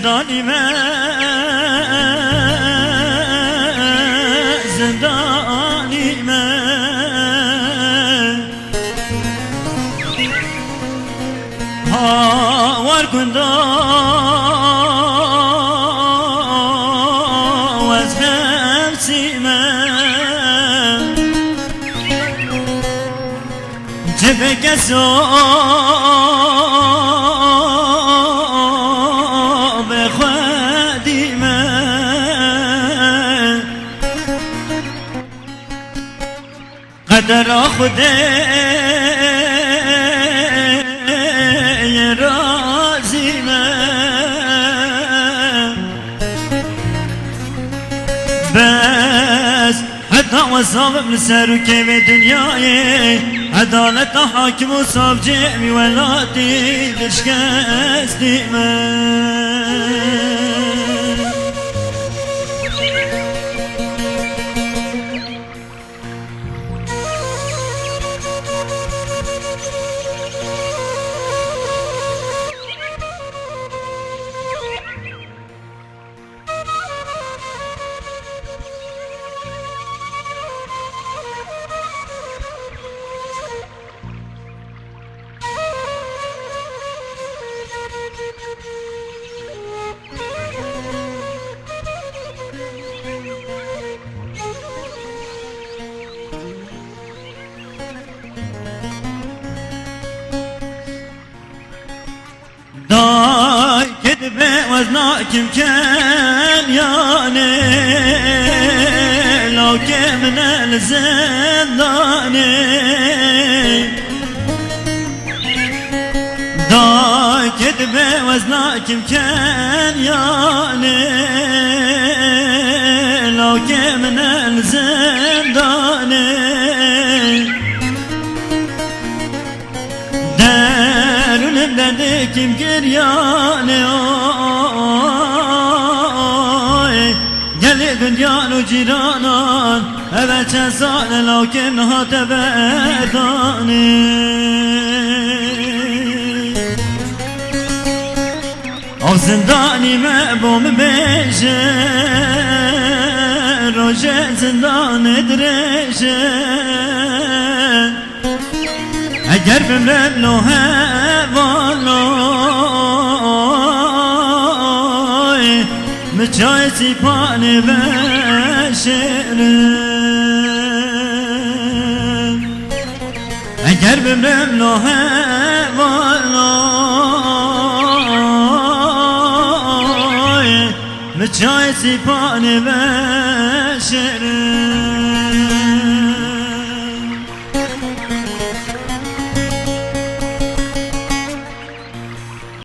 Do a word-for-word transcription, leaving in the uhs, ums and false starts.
Zindanî me, zindanî me. Hawar gunda wez hemsî me. Civeke so be xwedî me. Qedera Xwedê ye razî me. Bes heta wesa bim li ser û kê vê dinyayê, edaleta hakim û savcê wî welatî dişkestî me. Dayke dibe wezna kim ken yanê, lawke min el zindanê. Dayke dibe wezna kim ken yanê, lawke min el zindanê. Derûnim derdê kim giryanê oy. Gelê dunyan û cîranan, eve çend sal e lawkê niha te berdanê. Av zindanî me bo min bêje, rojê zindanê dirêje. Eger bimrem no hevaloy, mi çayê sîpanê veşêrim. Eger bimrem no hevaloy, mi çayê sîpanê veşêrim.